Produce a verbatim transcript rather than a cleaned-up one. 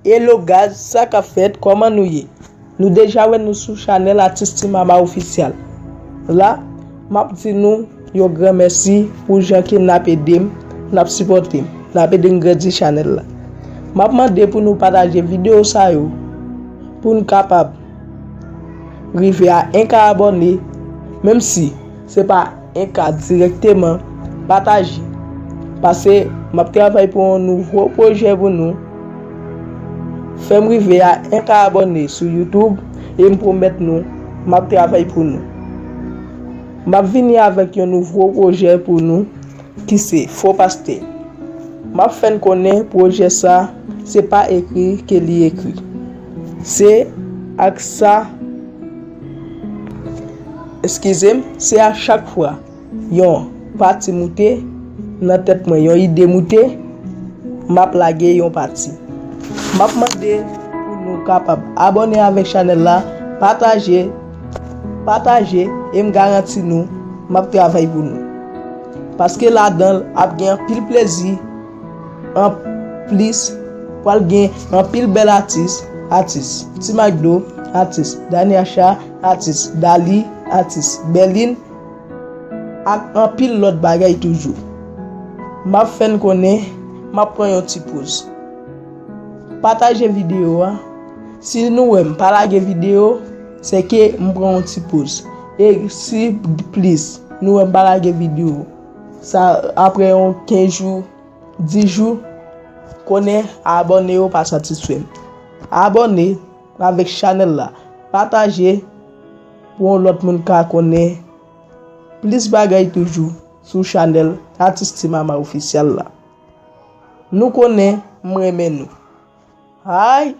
Hello guys, sa k ap fèt? Kòman nou ye? Nou deja wè nou sou chanèl Atis Team Ama Ofisyal. La, m ap di nou yon gran mèsi pou jan ke n ap ede m, n ap sipòte m, n ap ede n grandi chanèl la. M ap mande pou nou pataje videyo sa yo pou n kapab rive a en ka abòne, menm si se pa en ka dirèkteman, pataje. Paske m ap travay pou yon nouvo pwojè pou nou. Fè m rive a en ka abòne sou YouTube e m pwomèt nou, m ap travay pou nou. M ap vini avèk yon nouvo pwojè pou nou ki se Fo Pastè. M ap fè n konnen pwojè sa se pa ekri ke li ekri. Se ak sa, eskize m, se a chak fwa yon pati moute nan tèt mwen, yon ide moute, m ap lage yon pati. M ap mande pou nou kapab abòne avèk chanèl la, pataje, pataje, e m garanti nou, m ap travay pou nou. Paske ladan l ap gen anpil plezi, anplis, pral gen anpil bèl atis, atis Ti Macdo, atis Dani Acha, atis Dali, atis Bèlin, ak anpil lòt bagay toujou. M ap fè n konnen, m ap pran yon ti poz. Pataje videyo a. Si nou wè m pa lage videyo, se ke m pran yon ti poz. E si plis nou wè m pa lage videyo, sa apre yon kenz jou, dis jou, konnen abòne yo pa satisfè m. Abòne avèk chanèl la. Pataje pou yon lòt moun ka konnen plis bagay toujou sou chanèl Atis Team Ama Ofisyal la. Nou konnen m renmen nou. Ay!